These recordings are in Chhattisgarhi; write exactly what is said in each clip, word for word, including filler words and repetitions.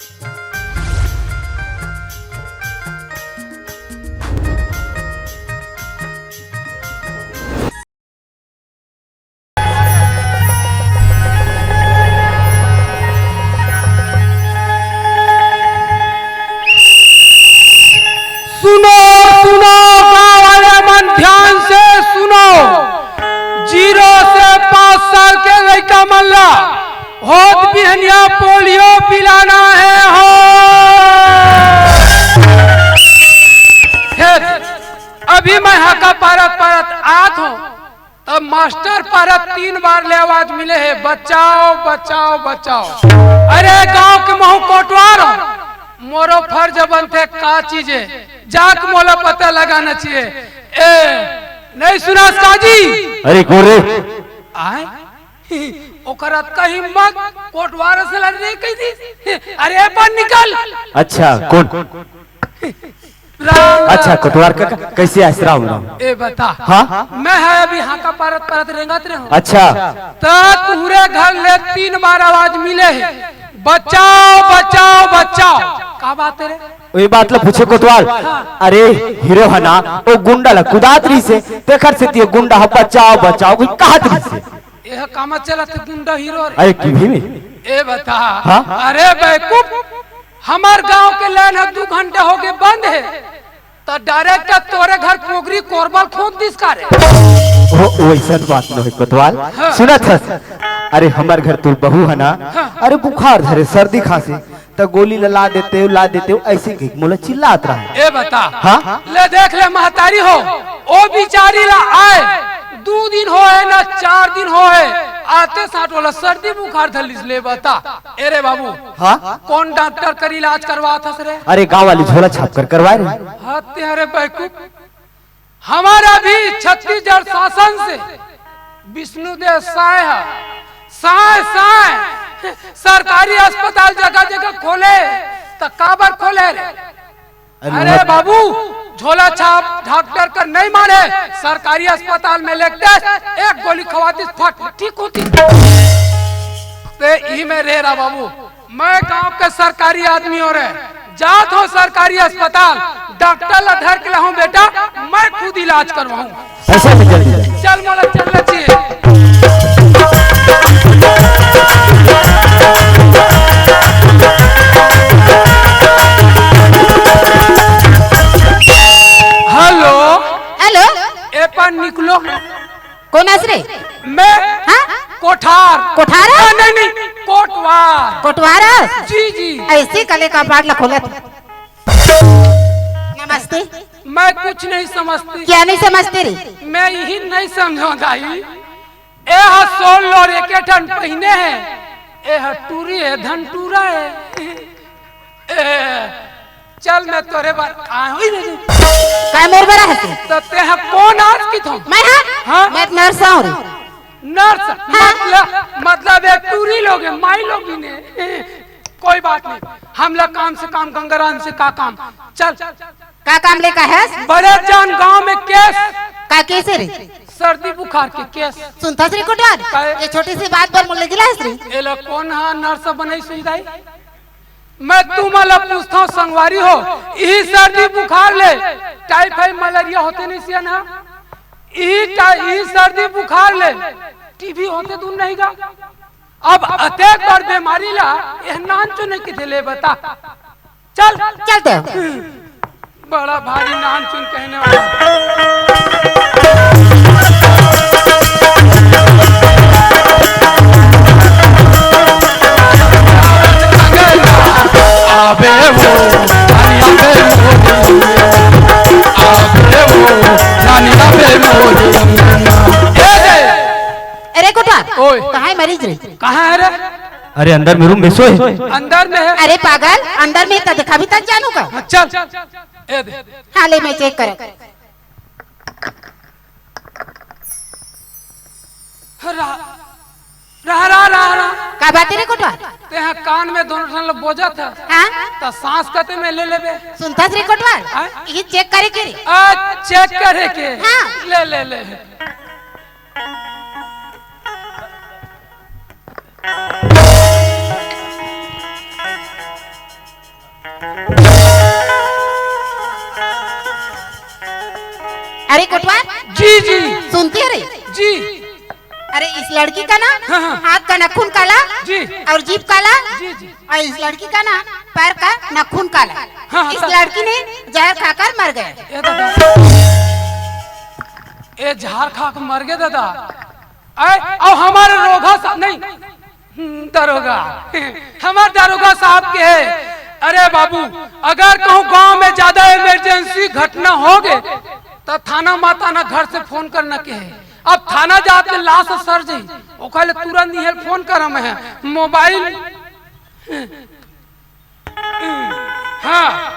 सुनो, सुनो, गाँव वाले मन ध्यान से सुनो। ज़ीरो से पाँच साल के लइका मन ला होत बिहनिया पोलियो पिलाना हे हो। हे, अभी मैं हाका पारत पारत आत हों, तब मास्टर पारा तीन बार ले आवाज मिले हे, "बचाओ, बचाओ, बचाओ।" अरे गांव के महूं कोटवार हों, मोरो फर्ज बनथे का चीज हे, जाके मोला पता लगाना चाहिए। ए, नहीं सुनास का जी? अरे गोरे। आय? ओकर अतका हिम्मत, कोटवार से लड़ रही कही थी। अरे पर निकल। अच्छा, कौन? राम अच्छा, राम। कोटवार का, का, कैसे आस? राम राम। ए बता। हाँ? मैं हे अभी हाका पारत पारत रेंगत रहे हों। अच्छा। त तुहरे घर ले तीन बार आवाज मिले हे, "बचाओ, बचाओ, बचाओ।" का बात हे रे? वही बात ला पूछे कोटवार। हाँ। अरे हीरो हे ना, वो गुंडा ला कुदात रहिसे, तेखर सेती वो गुंडा ह बचाओ, बचाओ, कोई कहत रहिसे। एह कामा चलत हे गुंडा हीरो रे। अरे की भी नहीं। ए बता। हाँ? अरे बेवकूफ, हमर गांव के लाइन ह दू घंटा होगे बंद हे, त डायरेक्ट तोरे घर पोगरी कोरबल खोद दिस का रे? ओ, वैसन बात न होय कोतवाल। हाँ। सुनत हस? अरे हमर घर तोर बहू हे ना, हाँ। अरे बुखार धरे, सर्दी खांसी, त गोली ला, ला देते हो, ला देते हो, ऐसे कहिके मोला चिल्लात रहा। ए बता। हाँ? ले देख ले महतारी हो, ओ बिचारी ला आय दू दिन होय हे ना चार दिन होय हे, आते साथ वाला सर्दी बुखार धर लिस। ले बता, ए रे बाबू, हाँ? कौन डॉक्टर कर इलाज करवात हस रे? अरे गांव वाली झोला छाप कर करवाए रहे। हत्या रे बेवकूफ, हमर अभी छत्तीसगढ़ शासन से विष्णुदेव साय ह, साय, साय, सरकारी अस्पताल जगह जगह खोले, त काबर खोले रे? अरे अरे बाबू, झोला छाप डॉक्टर कर नहीं माने, सरकारी अस्पताल में लेगतेस, एक गोली खवातिस, फट, ठीक होतिस। ते इही में रे रा बाबू, मैं गांव के सरकारी आदमी हों रे, जात हों सरकारी अस्पताल, डॉक्टर ला धर के लाहूं बेटा, मैं खुद इलाज करवाहूं। ऐसे में जल्दी जा। चल मोला चलना चाहिए। हेलो। हेलो। ए पार निकलो। कोन अस रे? मैं हाँ? कोठार। कोठार? हाँ, नहीं, नहीं, कोटवार। कोटवार अस? जी, जी। ऐसे कले का पाट ला खोलत। नमस्ते। मैं कुछ नहीं समझती। क्या नहीं समझते रे? मैं यही नहीं समझो दाई। ए ह सोन लो रे के ठन पहिने हे। ए ह टूरी हे, धन टूरा हे। ए, चल, मैं तोरे बर आय हों रे। काय मोर बर आय हस? त तेंह कोन अस किथों? मैं हाँ? हाँ? मैं नर्स हों रे। नर्स? हाँ। मतलब, मतलब एक टूरी लोग हे, माई लोग भी ने। कोई बात नहीं, हमला काम से काम, गंगाराम से का काम। चल। का काम ले का हस? बड़े जान गांव में केस। का केस हे रे? सर्दी बुखार के केस। सुनथस रे कोटवार? काय? ये छोटी सी बात बर मोला ले गिलास रे। एला कोन हा नर्स बनाइस दाई? मैं तुमन ला पूछथों संगवारी हो, इही सर्दी बुखार ले, टाइफाइड मलेरिया होथे नहीं सियान हा? इही टा-, इही सर्दी बुखार ले टीबी होथे दूर नहीं गा? अब अतेक बड़ बेमारी ला एह नानचुन कहिथे ले बता। चल। चलते हो। बड़ा भारी नानचुन कहने वाला। आबे वो, अरे आबे वो, आबे वो, अरे आबे वो। ए दे। अरे कोटवार, ओए। कहाँ हे मरीज रे? कहाँ हे रे? अरे अंदर में रूम में सोए। अंदर में हे। अरे पागल, अंदर में त देखा भी तक जानू का? हाँ, चल। ए दे। हाँ, ले मैं चेक कर। रहा, रहा, रहा, रहा, रहा। का बात हे रे कोटवार? तेंह कान में दोनों ठन ल बोजत हस। हाँ? त सांस कते में ले लेबे। सुनथस रे कोटवार? हाँ? ये चेक करे के रे। आ, चेक करे के। हाँ। ले, ले, ले। अरे कोटवार, जी, जी। सुनती है रे? जी। अरे, इस लड़की का ना हाँ, हाँ। हाथ का नाखून काला जी। और जीभ काला जी, जी। और इस लड़की का ना पैर का नाखून काला। हाँ, हाँ, इस तो लड़की ने जहर खाकर मर गया। ए दादा। ए जहर खा के मर गया दादा। आय, अब हमारे रोगा साहब नहीं, हम्म, दरोगा, हमारे दरोगा साहब के है। अरे बाबू, अगर कहूँ गांव में ज्यादा इमरजेंसी घटना हो गए, तो थाना माता ना घर से फोन करना के है। अब थाना जाके लाश सर जी, ओकर ले तुरंत इहे फोन करम है। मोबाइल, हाँ,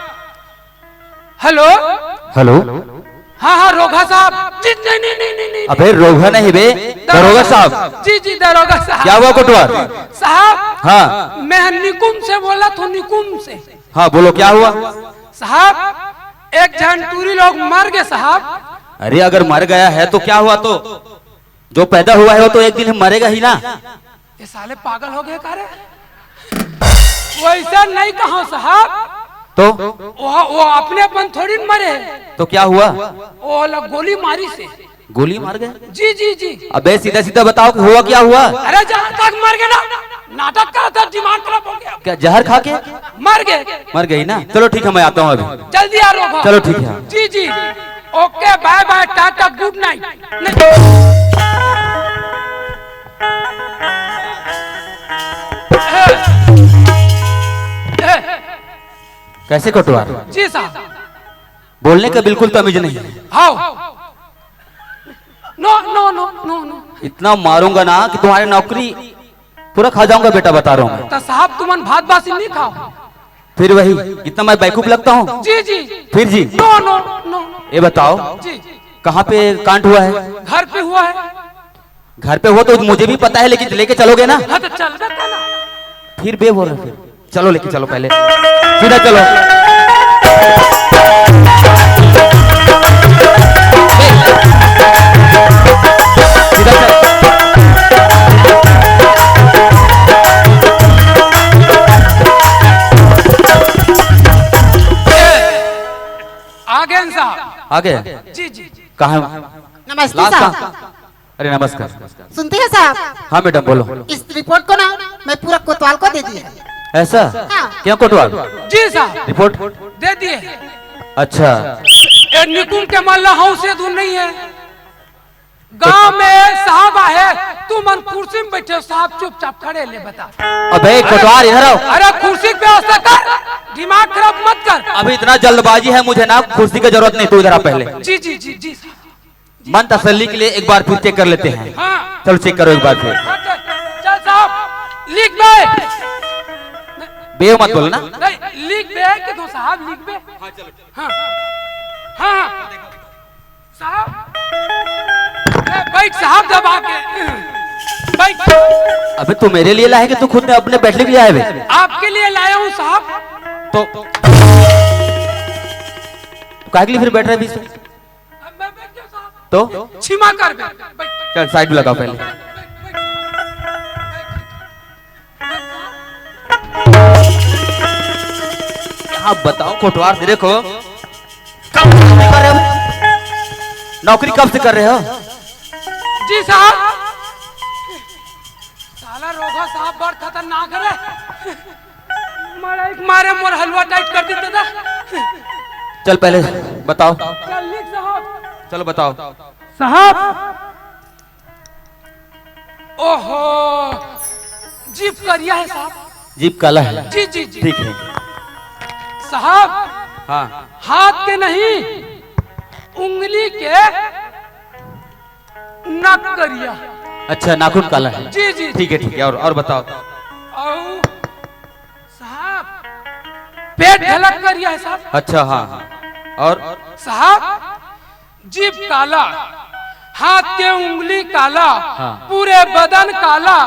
हेलो। हेलो। हाँ, हाँ, रोगा साहब। जी, नहीं, नहीं, नहीं, नहीं, नहीं। अबे, रोगा नहीं बे, दरोगा साहब। जी, जी, दरोगा साहब। क्या हुआ कोटवार? साहब, हाँ। मैं निकुम से बोला था, निकुम से। हाँ, बोलो, क्या हुआ? साहब, एक झन टूरी लोग मर गए साहब। अरे, अगर मर गया है तो क्या हुआ? तो जो पैदा हुआ है वो तो एक दिन मरेगा ही ना। ये साले पागल हो गए का रे? वैसा नहीं कहो साहब। तो? वो, वो अपने अपन थोड़ी न मरे। तो क्या हुआ? वो वाला गोली मारी से। गोली मार गए? जी, जी, जी। अबे सीधा सीधा बताओ कि हुआ क्या हुआ? अरे जहाँ तक मर गए ना, नाटक करा था, दिमाग खराब हो गया। क्या जहर खा के? मर गए। मर गई ना? चलो ठीक है, मैं आता हूँ अभी। जल्दी आ रहा हूँ। चलो ठीक है। जी, जी। ओके, बाय बाय, टाटा, गुड नाइट। कैसे कोटवार? जी साहब। बोलने का बिल्कुल तमीज नहीं है। हाँ। नो, नो, नो, नो, नो। इतना मारूंगा ना कि तुम्हारी नौकरी पूरा खा जाऊंगा बेटा, बता रहा हूँ मैं। तो साहब, तुमन भात बासी नहीं खाओ। फिर वही, इतना मैं बेवकूफ लगता हूँ? जी, जी। फिर जी? नो, नो, नो, नो। ये बताओ, जी। कहाँ पे कांड हुआ है? घर पे हुआ है। घर पे हुआ तो मुझे भी पता है, लेकिन लेके चलोगे ना? हाँ, तो चल देता ना। फिर बे बोल रहे फिर। चलो लेके चलो पहले, सीधा चलो। सीधा चलो। आ गए साहब। आ गए? जी, जी, जी। कहाँ? नमस्ते लास्ट साहब। कहाँ? अरे नमस्कार। सुनते हैं साहब? हाँ मैडम, बोलो। इस रिपोर्ट को ना मैं पूरा कोतवाल को दे दिया है। ऐसा? हाँ। क्या कोतवाल? जी साहब। रिपोर्ट? दे दिए। अच्छा। ए निकुम के मल्ला हौं से दूर नहीं है। गांव में साहब आहे, तुमन कुर्सी में बैठे हो साहब, चुपचाप खड़े ले बता। अबे कोतवाल, इधर आओ। अरे कुर्सी की व्यवस्था कर, दिमाग खराब मत कर। अभी इतना जल्दबाजी है मुझे ना, कुर्सी की जरूरत नहीं, तू इधर आ पहले। जी, जी, जी, जी। मन तसल्ली के लिए एक बार फिर चेक कर लेते हैं। हाँ। चलो चेक करो एक बार फिर। अच्छा, चल साहब, लिख बे। बे मत बोलो ना। नहीं, लिख बे के तो साहब, लिख बे। हाँ, चलो। हाँ, हाँ, हाँ। साहब, ए, बैठ साहब, दबा के बैठ। अबे तू मेरे लिए लाया है कि तू खुद ने अपने बैठने के लिए आया है बे? आपके लिए लाया हूँ साहब। तो काहे के लिए फिर बैठ रहा है बीच में? तो क्षमा कर बे। चल, साइड में लगाओ पहले। आप बताओ कोटवार, देखो, कब से नौकरी कर रहे हो? नौकरी कब से कर रहे हो? जी साहब। साला रोगा साहब बड़ खतरनाक है रे। मारे मोर हलवा टाइट कर देते था। चल पहले बताओ। चल लिख साहब। चलो बताओ। साहब। ओहो, जीभ करिया है साहब। जीभ काला है। जी, जी, जी। ठीक है। साहब। हाँ। हाथ के नहीं, उंगली के नक करिया। अच्छा, नाखून काला है। जी, जी, ठीक है, ठीक है। और, और बताओ। और साहब, पेट ढलक करिया है साहब। अच्छा, हाँ, हाँ। और साहब, जीभ काला, हाथ के उंगली काला, हाँ। पूरे बदन काला,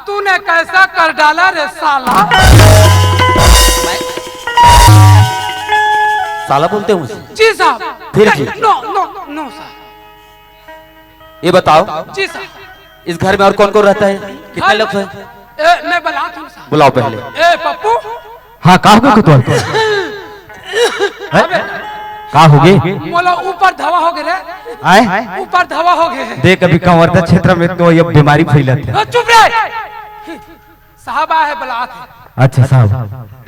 तूने कैसा कर डाला रे साला। साला बोलते हो मुझे? जी साहब। फिर जी? नो, नो, नो साहब। ये बताओ, जी साहब। इस घर में और कौन कौन रहता है, कितने लोग हैं? ए, मैं बुलाता हूँ साहब। बुलाओ पहले। ए पप्पू। हाँ, कहाँ को कुतवाल? हैं? अबे, का होगे? मोला ऊपर धवा होगे रे। आय? ऊपर धवा होगे। देख, अभी कवर्धा क्षेत्र में तो ये बीमारी फैलत हे। ओ, चुप रे। साहब आए हे, बलात हे। अच्छा साहब,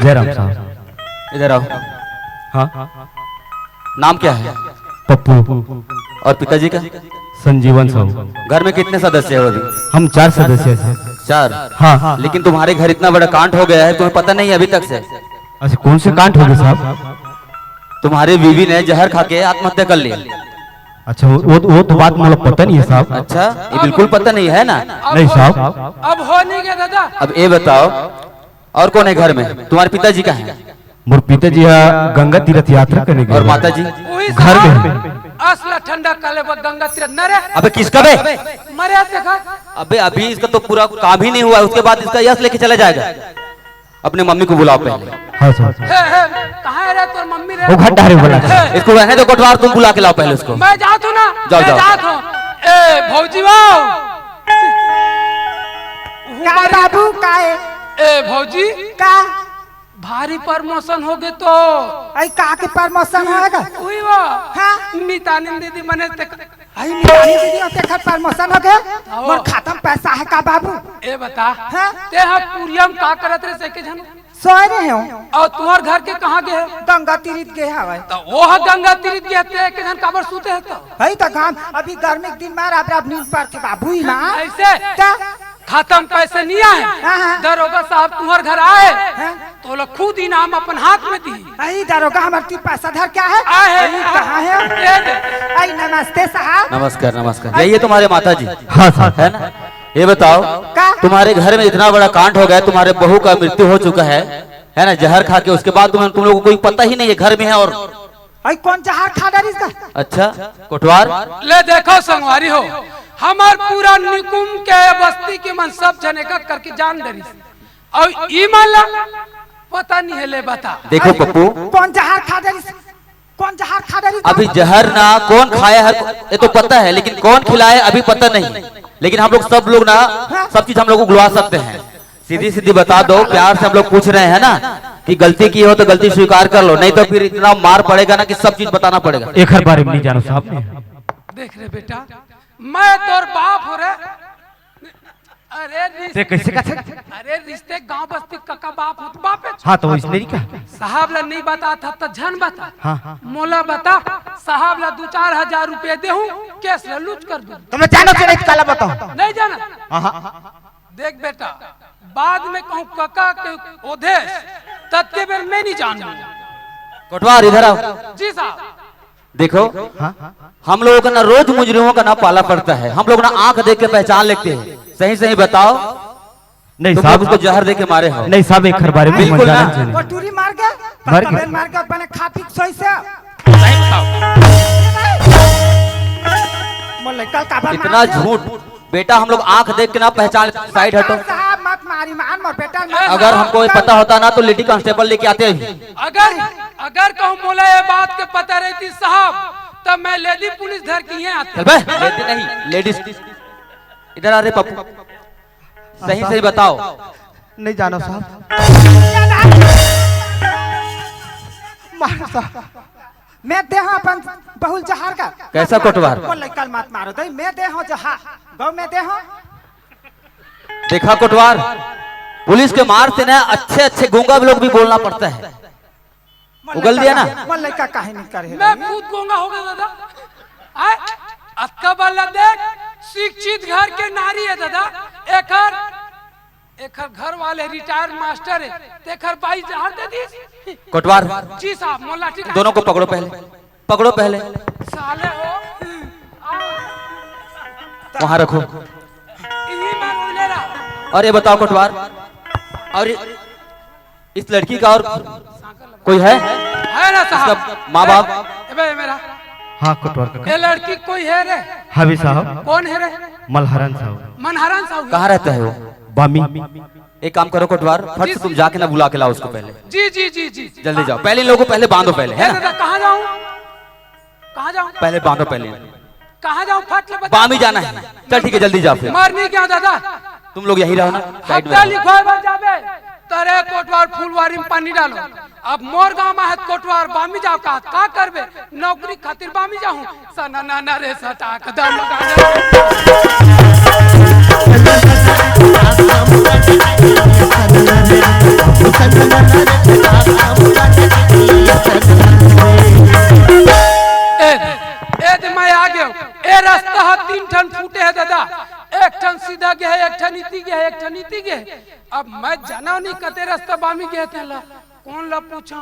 जयराम साहब। इधर आओ। हाँ। नाम क्या है? पप्पू। और पिताजी का? संजीवन साहू। घर में कितने सदस्य हो अभी? हम चार सदस्य हैं। चार? हाँ। लेकिन तुम्हारे घर इतना बड़ा कांड हो गया है, तुम्हें पता नहीं है अभी तक से? अच्छा, कौन से कांड हो गए साहब? तुम्हारे बीवी ने जहर खा के आत्महत्या कर ली। अच्छा, वो, वो, वो तो बात मोला पता नहीं है साहब। अच्छा, ये बिल्कुल पता नहीं है ना? नहीं साहब। अब हो नहीं गया दादा। अब ये बताओ, और कौन है घर में? तुम्हारे पिताजी कहाँ हैं? मोर पिताजी हा गंगा तीरथ यात्रा करने गए। और माता जी? वही घर में साहब। असला ठंडा काले वो गंगा तीरथ न रे। अबे किसका बे? मरे देखा। अबे अभी इसका तो पूरा काम ही नहीं हुआ है, उसके बाद इसका यश लेके चला जाएगा। अपने मम्मी को बुलाओ पहले। हाँ सर। हे, हे, कहाँ है रे तोर मम्मी रे? वो घर डारे बोला। हे। इसको रहने दो कोटवार, तुम बुला के लाओ पहले उसको। मैं जात हूँ ना, जाओ, मैं जाओ। जात हूँ। ए भौजी वाओ। का बाबू का है? ए भौजी का? भारी प्रमोशन हो गए तो। आई का के प्रमोशन होएगा? उही वो। हाँ। मितानिन दीदी मने ते आई मितानी दीदी होते खर प्रमोशन हो गए। आओ। मोर खाता में पैसा है का बाबू? ए बता। हाँ? ते हा पुरिया में का करत रे से के झन? सोए रहे हो। और तुम्हार घर के कहाँ गए? गंगा तीरित गए हवे। तो वो हा गंगा तीरित गए ते के झन काबर सूते है तो? है तो घाम अभी गर्मी के दिन मार अब अब नींद पड़ते बाबू ही माँ। ऐसे? क्या? खाता में पैसे नहीं आए। हाँ, हाँ। दरोगा साहब तुम्हार घर आए। हाँ। तो लोग खुद इनाम अपन हाथ में दी। आई दरोगा हमारे ती पैसा धर क्या है? आए हैं। आई कहाँ है? दे दे। आई नमस्ते साहब। नमस्कार, नमस्कार। यही है तुम्हारे माता जी? हाँ सर। है ना? ये बताओ, का? तुम्हारे घर में इतना बड़ा कांड हो गया, तुम्हारे बहू का मृत्यु हो चुका है, है ना, जहर खा के, उसके बाद तुम्हें, तुम लोगों को कोई पता ही नहीं है घर में है और आई कौन जहर खा डरिस का? अच्छा, कोटवार? ले देखो संगवारी हो, हमार पूरा निकुम के बस्ती के मन सब जने का करके जान डरिस। और ई मन ला पता नहीं है, ले बता। देखो पप्पू, कौन जहर खा डरिस? कौन जहर खा डरिस? अभी जहर ना कौन खाया है, ये तो पता है, लेकिन कौन खिलाया है, अभी पता नहीं। लेकिन हम लोग सब लोग ना, हाँ। सब चीज हम लोग उगलवा सकते हैं। सीधी सीधी बता दो, प्यार से हम लोग पूछ रहे हैं ना कि गलती की हो तो गलती स्वीकार कर लो, नहीं तो फिर इतना मार पड़ेगा ना कि सब चीज बताना पड़ेगा। एखर बारे में नहीं जानो साहब। देख रे बेटा, मैं तोर बाप हो रे। अरे रिश्ते ते कैसे का थे? अरे रिश्ते गांव बस्ती कका बाप हो तो बाप है। हाँ, तो इसने नहीं कहा। साहब ला नहीं बता था तो झन बता। हाँ। मोला बता, साहब ला दो चार हजार रुपये दे हूँ, केस ला लूच कर दूँ। तो मैं जानो से नहीं काला बताऊँ। नहीं जाना। हाँ, हाँ। देख बेटा, बाद में कहूँ कका के ओधेस, तत्ते बेर मैं नहीं जानू। कोटवार इधर आओ। जी साहब। देखो, हाँ? हम लोगों का ना रोज मुजरिमों का ना पाला पड़ता है, हम लोग ना आंख देख के पहचान लेते हैं। सही सही बताओ, नहीं तुम साहब, लोग उसको जहर दे के मारे हो। नहीं साहब, एखर बारे में बिल्कुल मत ना। जाना चाहिए। वो टूरी मार के, मर तब गया। तबेल मार के अपने खा पी के सोई से। मोर लड़का का बार इतना मार के? झूठ। बेटा, हम लोग आंख देख के ना पहचान, साइड हटो। साहब, मत मारी, मान मोर बेटा, मत अगर मार। हमको ये पता होता ना तो लेडी कांस्टेबल लेके आते हैं। अगर, अगर कहूँ मोला ये बात के पता रहती साहब, तब मैं लेडी पुलिस धर के ही आते। चल बे, लेडी नहीं, लेडीज। इधर आ रे पप्पू, सही सही बताओ। नहीं जानो साहब। मार साहब। मैं दे हूँ अपन बहुल जहार का। कैसा कोटवार? वो लइका ल मत मारो दई, मैं दे हूँ जहार। गौ मैं दे हूँ। देखा कोटवार, पुलिस के मार से ना अच्छे अच्छे गूंगा लोग भी बोलना पड़ता है। मोर उगल लइका दिया ना? काहे, मोर लइका काहे नहीं करे है मैं भाई? खुद गूंगा हो गया दादा। आय, अतका बल्ला देख, शिक्षित घर के नारी है दादा। एकर एकर घर वाले रिटायर मास्टर है, तेकर बाई जहर दे दी। कोटवार, जी साहब, मोला ठीक है। दोनों को पकड़ो पहले, पकड़ो पहले। साले हो। वहां रखो। यही मैं बोले रहा। और ये बताओ कोटवार, और ये, इस लड़की का और कोई है? है ना साहब? इसका माँ बाप? ए बे, मेरा। हाँ कोटवार काका। ये लड़की कोई है रे? हाँ भी साहब। कौन है रे? मल्हारन साहब। मनहरन साहब। कहाँ रहता है वो? बामी। एक काम करो कोटवार, फट से तुम जाके ना बुला के लाओ उसको पहले। जी, जी, जी, जी। जल्दी जाओ, पहले इन लोगों को पहले बांधो पहले, है ए ना? दादा, कहाँ जाऊँ? कहाँ जाऊँ? पहले बांधो पहले। कहाँ जाऊँ? फट ले बता। बामी जाना है। चल ठीक है, जल्दी जाओ फिर। मर नहीं क्या दादा? तुम लोग यहीं रहो ना, साइड में हफ्ता रहो। लिखवाए बर जाबे। अरे कोटवार, फुलवारी में पानी डालो। अब मोर गांव में है कोटवार, बामी जाव का, का करबे? नौकरी खातिर बामी जाहूं। सना ना ना रे सटाक दम गाना। ए, ए दे मैं आ गयो। ए रास्ता ह तीन ठन फूटे हे दादा, एक ठन सीधा गे हे, एक ठन इति गे हे, एक ठन इति गे हे। अब मैं जाना नहीं कते रास्ता बामी गे हे तेला, कोन ला पूछां?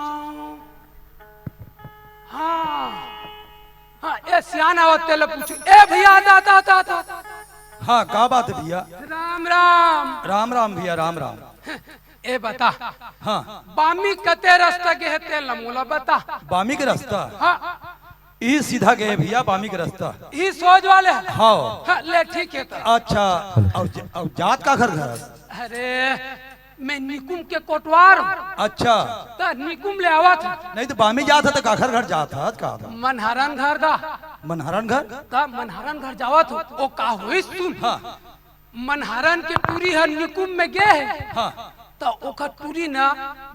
हाँ, हाँ, ए सियान आवत तेला पूछूं। ए भैया, आता, आता, आता, आता। हाँ, का बात हे भैया? राम, राम। राम, राम भैया, राम, राम। ए बता, हाँ। बामी कते रास्ता गे हे तेला मोला बता। बामी के रास्ता? हाँ। ई सीधा गे हे भैया, बामी के रास्ता। ई सोज वाले हे? हाँ। हाँ, ले ठीक हे त। अच्छा, अउ ज-, अउ जात काखर घर? अरे, मैं निकुम के कोटवार हूँ। अच्छा। त निकुम ले आवत हूँ। नहीं त बामी जात हे त काखर घर जात हे, का था? मनहरन घर दा। मनहरन घर? त मनहरन घर जावत हूँ। ओ का होइस सुन। हाँ। मनहरन के टूरी ह निकुम में गे हे। हाँ। त ओकर टूरी न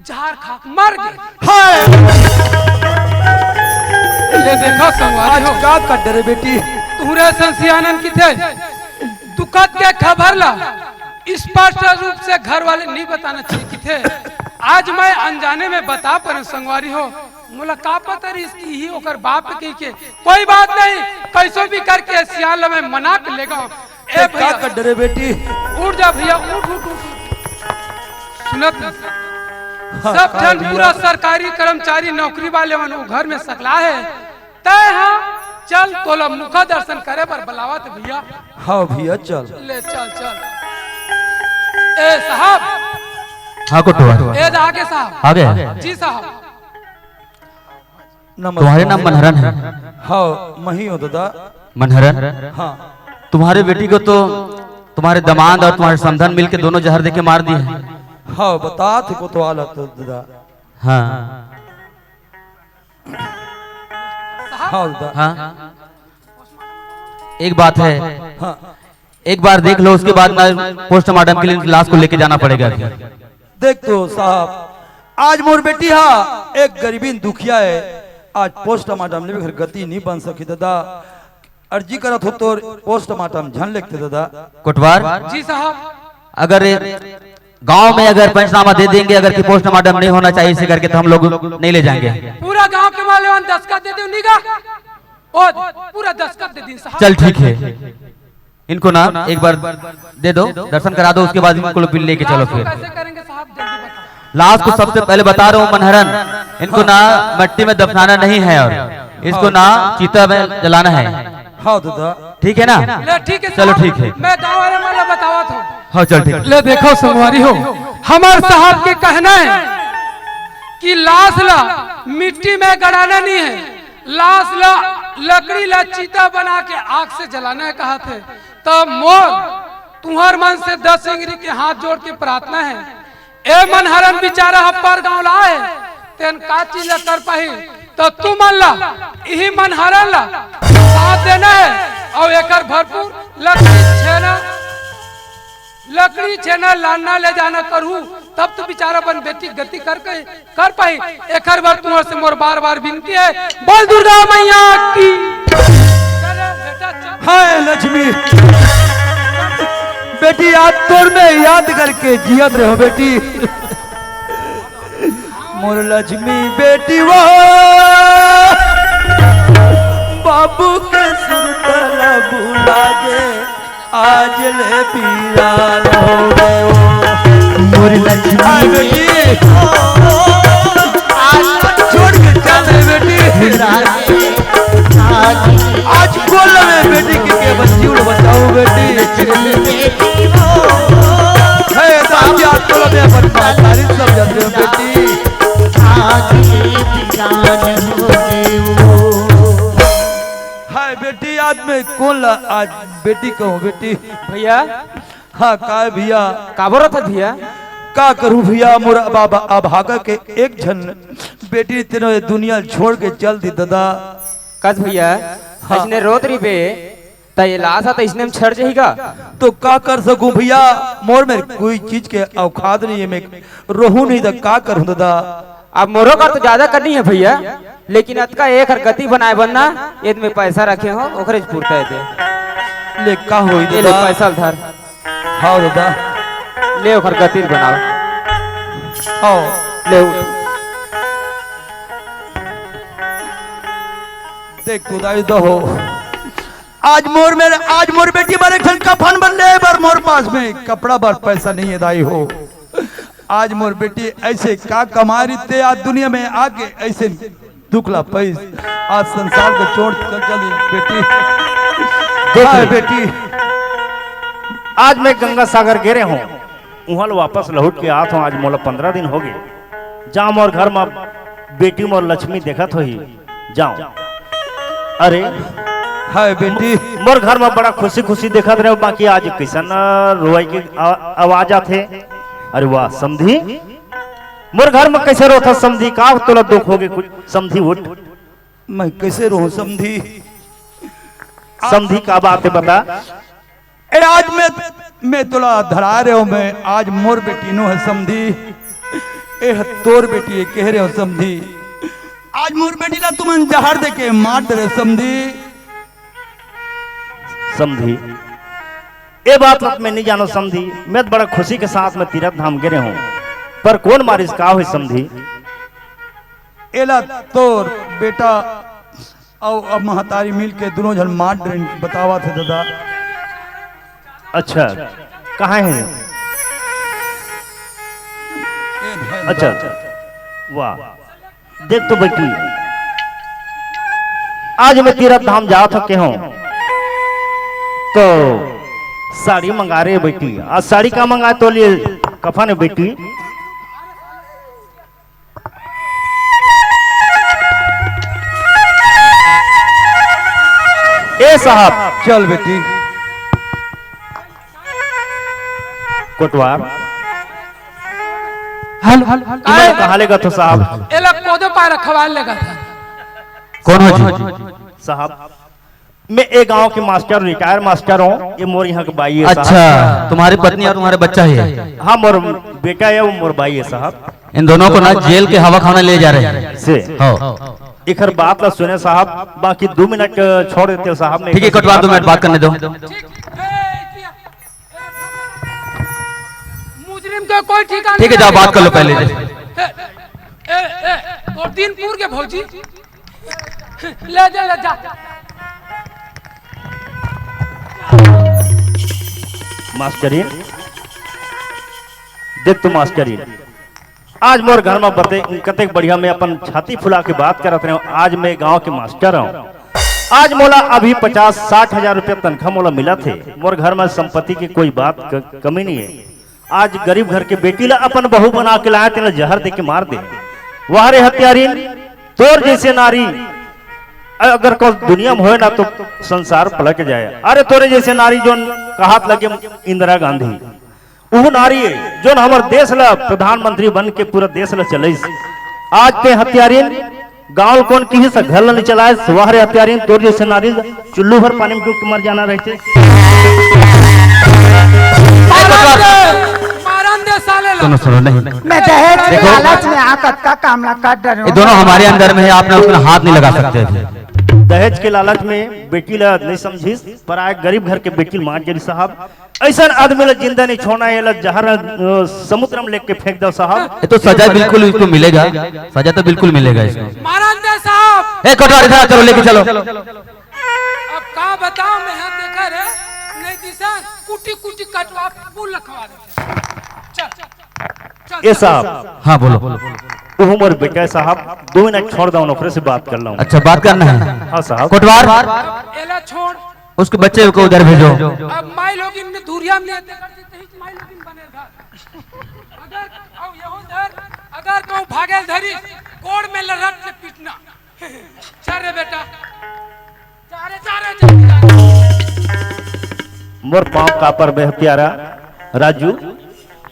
झार खा के मर गे। हाय। ले देखा संगवारी हो। आज का कर डरे बेटी? तुहरे संसियानन किथे दुखद के खबर ला स्पष्ट रूप से घर वाले नहीं बताना चाहिए किथे। आज मैं अनजाने में बता परे संगवारी हो। मोला का पता रहिस कि ही ओकर बाप कहि के। कोई बात नहीं, कैसो भी करके सियान ल मैं मना के लेगा। ए ए, का भैया। कर डरे बेटी? उठ जा भैया, उठ, उठ, उठ, उठ। सुनत हस? हाँ, सब हाँ, ठन भैया। पूरा सरकारी कर्मचारी नौकरी वाले मन ओ घर में सकला हे। तय हाँ, चल तोला मुखा दर्शन करे बर बलावत हे भैया। हाँ भैया, चल। ले चल, चल। ए साहब। हाँ कोटवार। ए दा आगे साहब। आगे? जी साहब। नमस्कार। तुम्हारे नाम मनहरन है? हाँ, मही हूँ दादा। मनहरन? हाँ। तुम्हारे बेटी को तो तुम्हारे दामाद और तुम्हारे समधन मिलके दोनों जहर देके मार दिए हैं। हाँ, बता थे कोतवाल तो दादा। हाँ। हाँ दादा। हाँ। एक बात है। हाँ। एक बार देख लो, उसके बाद ना पोस्टमार्टम के लिए लाश को लेके जाना पड़ेगा। देख तो साहब, आज मोर बेटी हा एक गरीबीन दुखिया हे, आज पोस्टमार्टम ले बगैर गति नहीं बन सकी दादा। अर्जी करत हो तोर पोस्टमार्टम झन लेगते दादा। कोटवार, जी साहब। अगर गांव में अगर पंचनामा दे देंगे, अगर कि पोस्टमार्टम नहीं होना चाहिए इसे करके, तो हम लोग नहीं ले जाएंगे। पूरा गांव के वाले मन दस्तखत दे दे, नहीं गा? ओ, पूरा दस्तखत दे दी साहब। चल ठीक है, इनको ना एक बार दे दो, दर्शन करा दो, उसके बाद इनको लोग लेके चलो फिर। कैसे करेंगे साहब, जल्दी बताओ। लाश को सबसे पहले बता रहा हूँ मनहरन, इनको ना मट्टी में दफनाना नहीं है और इसको ना चिता में जलाना है। हाँ दादा। ठीक है ना? ले, ठीक है चलो साहब, ठीक है। मैं गाँव वाले मन ला बतावत हूँ। हाँ चल ठीक है। ले देखो संगवारी हो, हमर साहब के कहना है कि लाश ला मिट्टी में गड़ाना नहीं है, लाश ला लकड़ी ला चिता बना के आग से जलाना है कहत हे। त मोर तुहर मन से दस इंगरी के हाथ जोड़ के प्रार्थना है, ए मनहरन बिचारा ह परगांव ला आए, तेन का चीज ला कर पाही? त तुमन ला इही मनहरन ला साथ देना है अउ एकर भरपूर लकड़ी छेना, लकड़ी छेना लानना ले जाना करहू, तब तो बिचारा अपन बेटी गति कर के कर पाही। एकर बर तुमन से मोर बार बार विनती है, बोल दुर्गा मैया की। चलो बेटा, चल। हाय लक्ष्मी, बेटी आज तोर मैं याद करके जियत रहो बेटी। मोर लक्ष्मी बेटी वो बाबू के सुरता ला भुला गे, आज ले पीरा हो गयो। मोर लक्ष्मी हाय बेटी, आज छोड़ के चल दे बेटी। आज बोल रहे बेटी के केवल जीवन बचाओ बेटी। हे दादी, आज बोल रहे अपन महतारी सब जाते हो बेटी। हाय बेटी, आज मैं कौन ला, आज बेटी कहूँ बेटी। भैया। हाँ, का है भैया? का बोलत है भैया? का करूँ भैया, मोर अब, अब, अभागा के एक झन बेटी तेनो ये दुनिया छोड़ के चल दी दादा। कस भैया, हाँ। अइसने रोत रहिबे, त ये लाश ह त इसने में छड़ जाही का? तो का कर सकूं भैया, मोर में कोई चीज के औकात नहीं है, मैं रहूं नहीं त का करूं दादा। अब मोरो कर तो ज्यादा करनी है भैया, लेकिन अतका एक हर गति बनाए बर ना, ये में पैसा रखे हो, ओकरे च पुरता है दे। ले का होई ये ले दादा? पैसा ल धर। हाँ दादा। ले ओकर गति ल बनाओ। हाँ। ले उठ। देख तू दाई दो हो। आज मोर मेर, आज मोर बेटी बर एक ठन कफन बर ले बर मोर पास में कपड़ा बर पैसा नहीं है दाई हो। आज मोर बेटी ऐसे का कमा रही ते आज दुनिया में आके ऐसे दुख ला पैस। आज संसार के चोट चल चली बेटी। देख हाय ले। बेटी। आज मैं गंगा सागर गे रहे हूँ, उहाँ ले वापस लहुट के आत हूँ। आज मोला पंद्रह दिन हो गए। जा मोर घर में बेटी मोर लक्ष्मी देखत होही। जाओ। अरे हाय बेटी। मोर घर में बड़ा खुशी खुशी देखत रहे, बाकी आज कैसन रोई के आ-, आवाज आथे। अरे वाह समधी, मोर घर में कैसे रोथस समधी? का तोला दुख होगे कुछ समधी? उठ। मैं कैसे रोहूं समधी? समधी का बात है बता। ए, आज मैं, मैं तोला धरा रहे हो, मैं आज मोर बेटी नो है समधी। ए, तोर बेटी है कह रहे हो समधी। आज मोर बेटी ला तुमन जहर दे के मार दे रहे समधी। समधी, ए बात ला मैं नहीं जानो समधी। मैं तो बड़ा खुशी के साथ में तीरथ धाम गे रहे हूँ, पर कौन मारिस का हुई समधी? एला तोर बेटा अउ अब महतारी मिल के दोनों झन मार डरेन, बतावत हे दादा। अच्छा, कहाँ है? ए, अच्छा, अच्छा, वाह, देख तो बेटी, आज मैं तीरथ धाम जात हूँ के हूँ, तो साड़ी मंगा रहे बेटी। आज साड़ी का मंगाए तो लिए कफन है बेटी। ए साहब। चल बेटी। कोटवार। Hello, hello, hello. इमन कहाँ लेगत हो साहब? एला कोदो पारा खवाल लेगत हे। कौन हो जी? साहब, मैं ए गांव के मास्टर, रिटायर मास्टर हूँ। ये मोर यहाँ के बाई है साहब। अच्छा, तुम्हारी पत्नी और तुम्हारे बच्चा ही है? हाँ, मोर बेटा है, वो मोर बाई है साहब। इन दोनों को ना जेल के हवा खाना ले जा रहे हैं। से। हाँ। एकर बात ला सुने साहब, बाकी दो मिनट छोड़ देते हो साहब। मैं ठीक है, कोटवार, दो मिनट बात करने दो। मुजरिम का कोई ठिकाना ठीक है, जाओ, नहीं। बात कर लो पहले। ए, ए, ए, और दिन पूर के भौजी। ले जा, ले जा। मास्टरी, देख तू मास्टरी, आज मोर घर में बते, कतेक बढ़िया मैं अपन छाती फुला के बात करत रहे हूँ। आज मैं गांव के मास्टर हूँ। आज मोला अभी पचास साठ हजार रुपया तनख्वाह मोला मिलत हे। मोर घर में संपत्ति की कोई बात क-, कमी नहीं है। आज गरीब घर के बेटी ला अपन बहू बना के लाया, तेला जहर दे के मार दे। वाह रे हत्यारिन, तोर जैसे नारी अगर को दुनिया में होए ना तो संसार पलट जाए। अरे तोरे जैसे नारी जोन कहात लगे इंदिरा गांधी, वो नारी है जोन हमर देश ला प्रधानमंत्री बन के पूरा देश ला चलाइस। आज ते हत्यारिन गांव कौन किसी से घर नहीं चलाए, सुवाहरे हत्यारिन तोर जैसे नारी चुल्लू भर पानी में डूब के मर जाना रहते। मारन दे, मारन दे साले ला। सुनो, सुनो, नहीं। मैं दहेज के देखो। लालच में आ कतका काम ला कर डरूं। ये दोनों हमारे अंदर में है, आपने उसमें हाथ नहीं लगा सकते थे। दहेज के लालच में बेटी ला नहीं समझिस, पर आए गरीब घर के बेटी मार गेली साहब। ऐसा आदमी ला जिंदा नहीं छोड़ना है, ला जहर, अ, समुद्र में लेके फेंक दो साहब। ये तो सजा बिल्कुल इसको मिलेगा, सजा तो बिल्कुल मिलेगा इसको। मारन दे साहब। ए कोटवार, इधर आ, चलो लेके चलो। अब का बताओ मैं, हाथ देखा रे, नहीं दिसन कुटी कुटी कटवा फूल लखवा दे। चल, चल, ए चल। साहब। हाँ बोलो। वो मोर बेटा है साहब, दो मिनट छोड़ दो, ओकरे से बात कर लूं। अच्छा, बात करना है। हाँ साहब। कोटवार। एला छोड़। उसके बच्चे को उधर भेजो। अब माई लोगिन में धुरिया में आते करते तही माई लोगिन बने घर। अगर कहूं यहू धर, अगर कहूं भागेल धरी, कोड़ में लरट के पीटना। चल रे बेटा। जा रे, जा रे, जा रे, जा रे। मोर पांव का पर बे प्यारा राजू,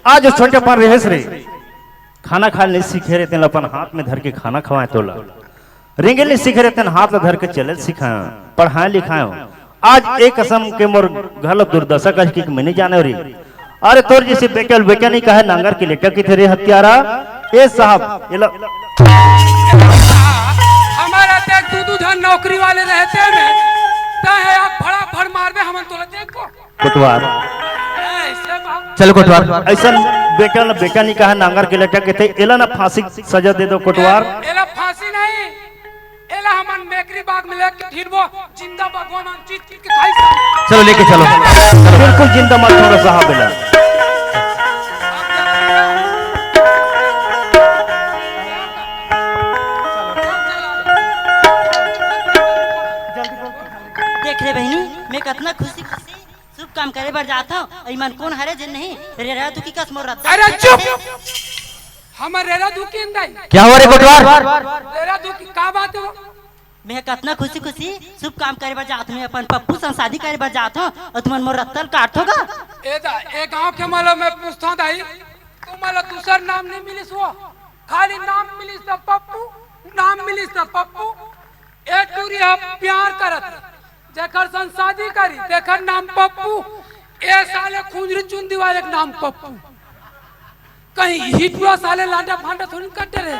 आज छोटे पर रहेस रे। खाना खाए नहीं सीखे रे, तेन अपन हाथ में धर के खाना खवाए तोला। रेंगे नहीं सीखे रे, तेन हाथ ला धर के चले सिखाए, पढ़ाए लिखाए। आज ए कसम के मोर घलो दुर्दशा कहिके मैं नइ जानेंव रे। अरे तोर जइसे बेकल बेकल नइ कहे नांगर के लेटा कथे रे हत्यारा। ए साहब, एला हमारा ते दू दू झन नौकरी वाले रहते में, तैं हे एक भड़ा भड़ मारबे, हमन तोला देखबो। कोटवार। ऐसे बात। चलो कोटवार। अइसन बेकल बेकल नइ कहे नांगर के लेटा कथे, एला ना फांसी सजा दे दो कोटवार। एला फांसी नहीं, एला हमन मेकरी बाग में लेके फिरबो, जिंदा भगवा मांग चीट चीट के खाई सब। चलो लेके चलो। बिल्कुल जिंदा मत छोड़ो साहब एला। देख रे बहिनी, मैं कतना खुशी खुशी शुभ काम करे बर जात हंव। अउ इमन कोन हरे जेन नहीं रेरा दुखी कस मोर रद्दा। अरे चुप! हमर रेरा दुखी अंदर। क्या हुआ रे कोटवार? रेरा दुखी का बात हे वो? मैं कतना खुशी खुशी शुभ काम करे बर जात हंव, मैं अपन पप्पू संग शादी करे बर जात हंव अउ तुमन मोर रत्ता ल काटथो गा। ए दा, ए गांव के मन ल मैं पूछत हंव दाई, तुमन ल दूसर नाम नइ मिलिस वो, खाली नाम मिलिस त पप्पू, नाम मिलिस त पप्पू। ए टूरी ह प्यार करत हे, जेकर संग शादी करी, तेकर नाम पप्पू। ए साले खुंजरी चुन दिवा एक नाम पप्पू। कहीं हिटुआ साले लांडा फांडा थोड़ी कटे रे।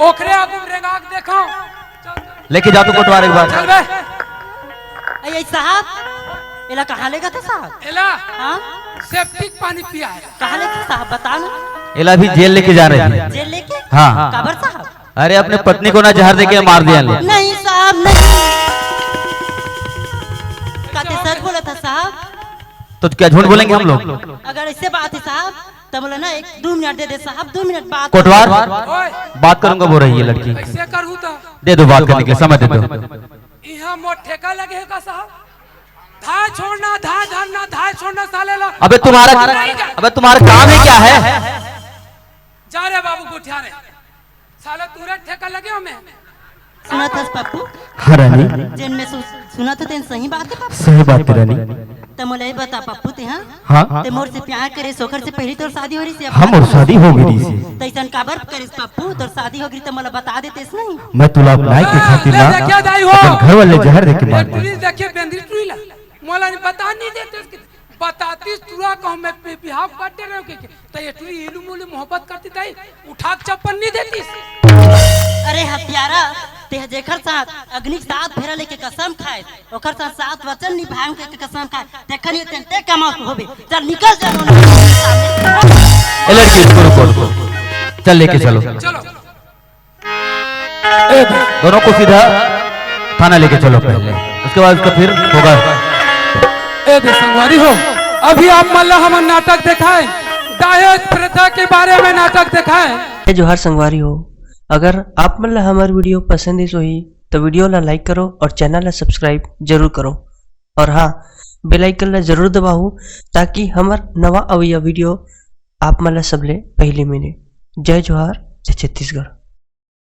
ओखरे आगू रेंगा के देखो। लेके जा तो कोटवार एक बार। चल बे। अरे साहब, एला कहाँ लेगथे साहब? एला हाँ? सेप्टिक पानी पिया हे। कहाँ लेगथे साहब, बता ना। एला अभी जेल लेके जा रहे हैं। जेल लेके? हाँ। काबर साहब? अरे, अपने पत्नी को ना जहर देके मार दिया ले। नहीं साहब, नहीं। का तैं सच बोलत हस साहब? तो क्या झूठ बोलेंगे हम लोग? अगर अइसे बात हे साहब, त मोला ना एक दू मिनट दे दे साहब, दू मिनट बात। कोटवार, ओए, बात करूंगा बोल रही है लड़की। कइसे करहूं त? दे दो बात करने के लिए, समय दे दो। इहां मोर ठेका लगे हे का साहब? धाय छोड़ना, धाय धरना, धाय छोड़ना साले ला। अबे तुम्हारा, अबे तुम्हारा काम ही क्या है? जा रे बाबू गोठिया रे। साला तोरे ठेका लगे हमें। सुनत हस पप्पू? हाँ रानी। जेन मैं सु-, सुनत हंव तेन सही बात हे पप्पू? सही बात हे रानी। त मोला ये बता पप्पू, तैं हाँ? हाँ। तैं मोर से प्यार करे ओखर से पहिली तोर शादी हो रहिस हे? हाँ, मोर शादी हो गे रहिस हे। त अइसन काबर करेस पप्पू? तोर शादी हो गे रहिस त मोला बता देतेस नहीं। मैं तोला अपनाए के खातिर ना, देखिए दाई हो। अपन घर वाले जहर देके मार दे। टूरी देखिए बेंदरी टूरी ला। मोला नहीं बता नहीं देतेस कि बतातीस तोला कहूं मैं बि-, बिहाव कर दे रहे हो कि, कि, त ये टूरी इलू मुलू मोहब्बत करती दाई, उठा के चप्पल नहीं देतीस। अरे हत्यारा, तैं जेकर साथ अग्नि के सात फेरा लेके कसम खाए, ओकर साथ सात वचन निभाए के कसम खाए, तेखर ये तेंते कमा होबे। चल निकल जा मोर सामने। ए लड़की, रुको, रुको, रुको। चल लेके चलो। चलो। ए, दोनों को सीधा थाना लेके चलो पहले, उसके बाद उसका फिर होगा। ए दे संगवारी हो, अभी आप मन ला हमन नाटक देखाए, दहेज प्रथा के बारे में नाटक देखाए। ए जोहार संगवारी हो, अगर आप मन ला हमर video पसंद आइस होही, तो video ला like करो और channel ला subscribe जरूर करो। और हाँ, bell icon ला जरूर दबाओ, ताकि हमर नवा अवइया video आप मन ला सबले पहिली मिले। जय जोहार, जय छत्तीसगढ़।